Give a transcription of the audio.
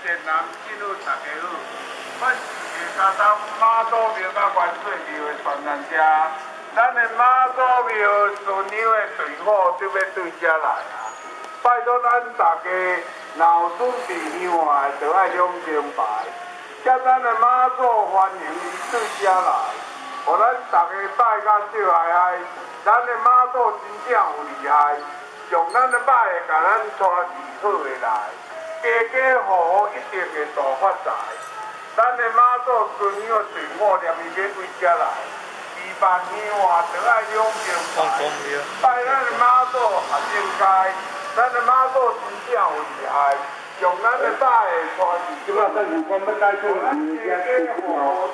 善男信女大家好，我是客家东妈祖庙佮关税庙的宣传者。咱的妈祖庙巡游的队伍就欲对遮来啊！拜托咱大家，若有准备香的，就爱两边排。接咱的妈祖欢迎伊对遮来，予咱大家拜甲笑嗨嗨。咱的妈祖真正有厉害，用咱的拜的，共咱带利好的来，家家户户一定会大发财。咱的妈祖巡游队伍念伊欲对遮来，二万香活就爱两边排，拜咱的妈祖合应该，咱的妈祖真正有厉害，用咱的拜的带这摆算是讲欲解除咱家家户户